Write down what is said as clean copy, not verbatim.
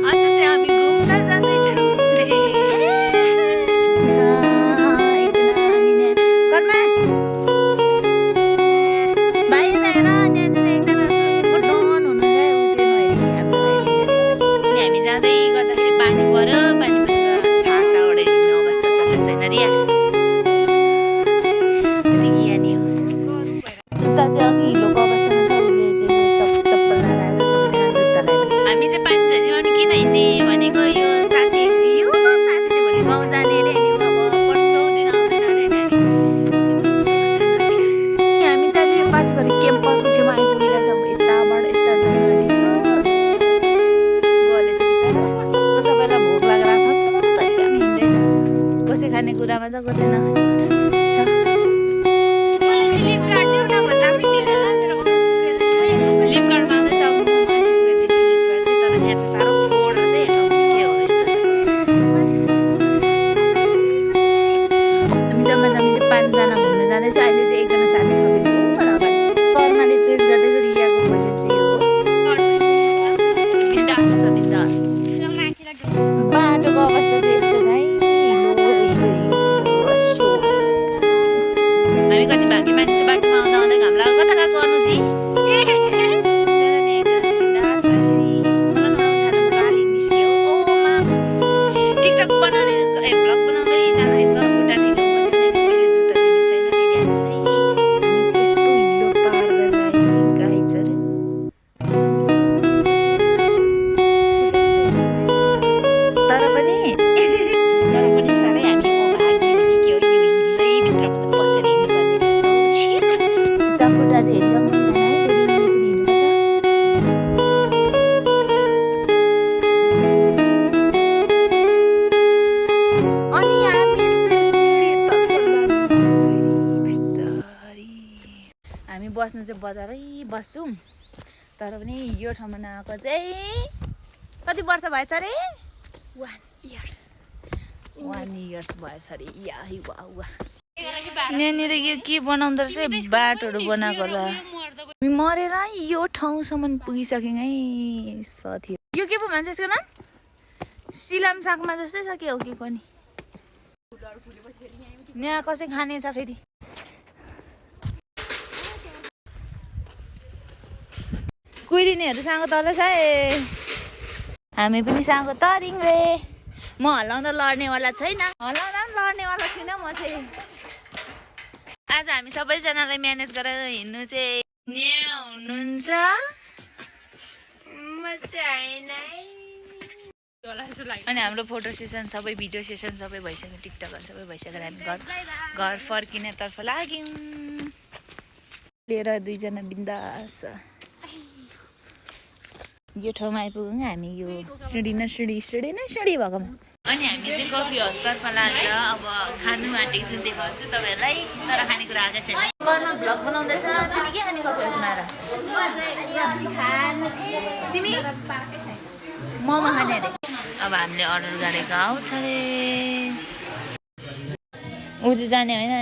आज चाहिँ हामी घुम्न जाँदैछौँ रे। घरमा बाहिर हेर यहाँनिर एकजना सुँगुरको डन हुनुहुन्छ ऊ चाहिँ नहेरी हामी जाँदै गर्दाखेरि पानी पर्यो पानी परेर छाता ओढेर हिँड्ने अवस्था चल्दैछ नरिया नि हो जुत्ता चाहिँ अघि हिलोको अवस्थामा छ उसले चाहिँ सब चप्पल लगाएर सबैजना जुत्ता लगाएर हामी चाहिँ पानी झरीमा अनि किन हिँड्ने भनेको यो साथी चाहिँ भोलि गाउँ जाने अरे अनि अब वर्षौँ दिन आउँदैन अरे हामी चाहिँ अहिले पाथिभरि क्याम्पसको छेउमा आइपुगेका छौँ यताबाट यता जानु आँटेको गलेछ बिचरा सबैलाई भोक लागेर आफ्नो तरिकामा हिँड्दैछ कसै खाने कुरामा छ कसै नखाने छ अहिले चाहिँ एकजना साथी थपेको तर अगाडि कर्माले चेन्ज गर्दै रियाको भोइस चाहिँ हो बिन्दास बाटोको अवस्था चाहिँ यस्तो छ है हामी कति भाग्य मानिस बाटोमा आउँदा आउँदा घाम लाग्यो कता गएको अनुजी टिकटक बनाउने भ्लग बनाउँदै जाँदाखेरि तर खुट्टा चाहिँ हामी बस्नु चाहिँ बजारै बस्छौँ तर पनि यो ठाउँमा नआएको चाहिँ कति वर्ष भएछ अरे 1 इयर्स भएछ अरे याही वा यहाँनिर यो के बनाउँदो रहेछ बाटोहरू बनाएको होला हामी मरेर यो ठाउँसम्म पुगिसक्यौँ है साथी यो के पो भन्छ यसको नाम सिलाम सागमा जस्तै छ के हो के पनि यहाँ कसै खाने छ फेरि कुहिरिनेहरू साँगो तर्दैछ है हामी पनि साँगो तरिङ रे म हल्लाउँदा लड्नेवाला छैन हल्लाउँदा पनि लड्नेवाला छुइनँ म चाहिँ आज हामी सबैजनालाई म्यानेज गरेर हिँड्नु चाहिँ हुनुहुन्छ अनि हाम्रो फोटो सेसन सबै भिडियो सेसन सबै भइसक्यो टिकटकहरू सबै भइसकेर हामी घर फर्किनेतर्फ लाग्यौँ लिएर दुईजना बिन्दास यो ठाउँमा आइपुग्यौँ हामी यो सिँढी भएकोमा अनि हामी चाहिँ कफी हाउसतर्फ लागेर अब खानु आँटेको छु देखाउँछु तपाईँहरूलाई तर खानेकुरा आएको छैन घरमा भ्लग बनाउँदैछ तिमी के खाने कफी हाउसमा आएर तिमी मोमो खाने अरे अब हामीले अर्डर गरेको आउँछ अरे ऊ चाहिँ जाने होइन